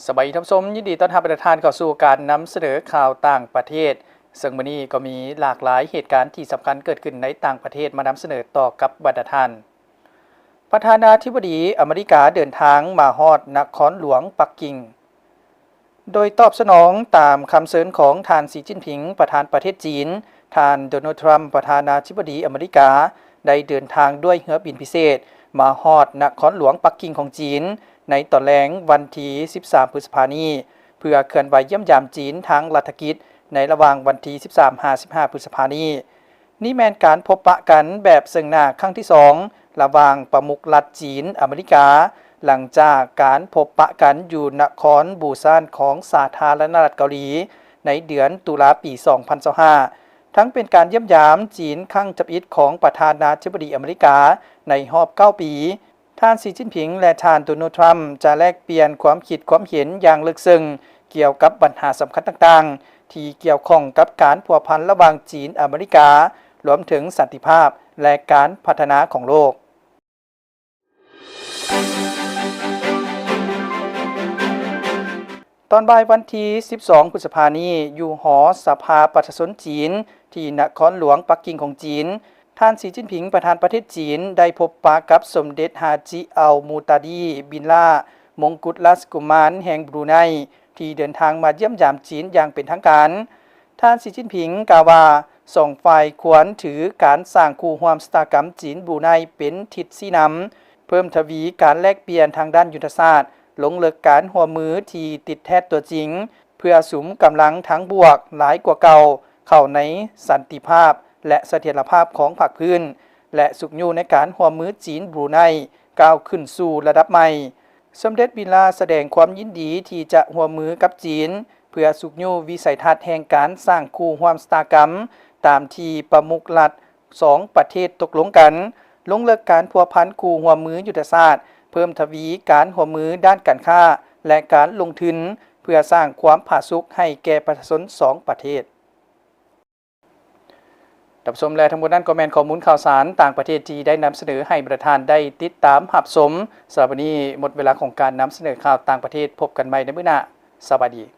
ສະບາຍດີທ່ານຜູ້ຊົມ, ຍິນດີຕ້ອນຮັບບັນດາທ່ານເຂົ້າສູ່ການນຳສະເໜີຂ່າວຕ່າງປະເທດ, ເຊິ່ງມື້ນີ້ກໍມີຫຼາກຫຼາຍເຫດການທີ່ສຳຄັນເກີດຂຶ້ນໃນຕ່າງປະເທດມານຳສະເໜີຕໍ່ກັບບັນດາທ່ານ. ປະທານາທິບໍດີອາເມລິກາເດີນທາງມາຮອດນະຄອນຫຼວງປັກກິ່ງ. ໂດຍຕອບສະໜອງຕາມຄຳເຊີນຂອງທ່ານ ສີ ຈິ້ນຜິງ ປະທານປະເທດຈີນ, ທ່ານ ໂດນັລ ທຣຳ ປະທານາທິບໍດີອາເມລິກາ ໄດ້ເດີນທາງດ້ວຍເຮືອບິນພິເສດມາຮອດນະຄອນຫຼວງປັກກິ່ງຂອງຈີນ ໃນຕອນແລງວັນທີສິບສາມ ພຶດສະພານີ້ ເພື່ອເຄື່ອນໄຫວຢ້ຽມຢາມຈີນທາງລັດຖະກິດ ໃນລະຫວ່າງວັນທີສິບສາມ ຫາ ສິບຫ້າ ພຶດສະພານີ້. ນີ້ແມ່ນການພົບປະກັນແບບເຊິ່ງໜ້າຄັ້ງທີສອງ ລະຫວ່າງປະມຸກລັດຈີນ-ອາເມລິກາ ຫຼັງຈາກການພົບປະກັນຢູ່ນະຄອນບູຊານຂອງສາທາລະນະລັດເກົາຫຼີ ໃນເດືອນຕຸລາປີສອງພັນຊາວຫ້າ ທັງເປັນການຢ້ຽມຢາມຈີນຄັ້ງທຳອິດຂອງປະທານາທິບໍດີອາເມລິກາໃນຮອບເກົ້າປີ. ທ່ານ ສີ ຈິ້ນຜິງ ແລະ ທ່ານ ໂດນັລ ທຣຳ ຈະແລກປ່ຽນຄວາມຄິດຄວາມເຫັນຢ່າງເລິກເຊິ່ງກ່ຽວກັບບັນຫາສຳຄັນຕ່າງໆ ທີ່ກ່ຽວຂ້ອງກັບການພົວພັນລະຫວ່າງຈີນ-ອາເມລິກາ, ລວມເຖິງສັນຕິພາບ ແລະ ການພັດທະນາຂອງໂລກ. ຕອນບ່າຍວັນທີສິບສອງ ພຶດສະພານີ້ ຢູ່ຫໍສະພາປະຊາຊົນຈີນ ທີ່ນະຄອນຫຼວງປັກກິ່ງຂອງຈີນ, ທ່ານ ສີ ຈິ້ນຜິງ ປະທານປະເທດຈີນ ໄດ້ພົບປະກັບສົມເດັດຮາຈິ ອັລ ມູຕາດີ ບິນລາ ມົງກຸດລາຊະກຸມານແຫ່ງບຣູໄນ ທີ່ເດີນທາງມາຢ້ຽມຢາມຈີນຢ່າງເປັນທາງການ. ທ່ານ ສີ ຈິ້ນຜິງ ກ່າວວ່າ ສອງຝ່າຍຄວນຖືການສ້າງຄູ່ຮ່ວມຊະຕາກຳຈີນ-ບຣູໄນເປັນທິດຊີ້ນຳ, ເພີ່ມທະວີການແລກປ່ຽນທາງດ້ານຍຸດທະສາດ, ລົງເລິກການຮ່ວມມືທີ່ຕິດແທດຕົວຈິງ ເພື່ອສຸມກຳລັງທາງບວກຫຼາຍກວ່າເກົ່າເຂົ້າໃນສັນຕິພາບ ແລະ ສະຖຽນລະພາບຂອງພາກພື້ນ ແລະ ຊຸກຍູ້ໃນການຮ່ວມມືຈີນ-ບຣູໄນກ້າວຂຶ້ນສູ່ລະດັບໃໝ່. ສົມເດັດບິນລາສະແດງຄວາມຍິນດີທີ່ຈະຮ່ວມມືກັບຈີນ ເພື່ອຊຸກຍູ້ວິໄສທັດແຫ່ງການສ້າງຄູ່ຮ່ວມຊະຕາກຳ ຕາມທີ່ປະມຸກລັດສອງປະເທດຕົກລົງກັນ, ລົງເລິກການພົວພັນຄູ່ຮ່ວມມືຍຸດທະສາດ, ເພີ່ມທະວີການຮ່ວມມືດ້ານການຄ້າ ແລະ ການລົງທຶນ ເພື່ອສ້າງຄວາມຜາສຸກໃຫ້ແກ່ປະຊາຊົນສອງປະເທດ. ທ່ານຜູ້ຊົມ ແລະ ທັງໝົດນັ້ນກໍແມ່ນຂໍ້ມູນຂ່າວສານຕ່າງປະເທດທີ່ໄດ້ນຳສະເໜີໃຫ້ບັນດາທ່ານໄດ້ຕິດຕາມຮັບຊົມ. ສຳລັບມື້ນີ້ໝົດເວລາຂອງການນຳສະເໜີຂ່າວຕ່າງປະເທດ. ພົບກັນໃໝ່ໃນມື້ໜ້າ. ສະບາຍດີ.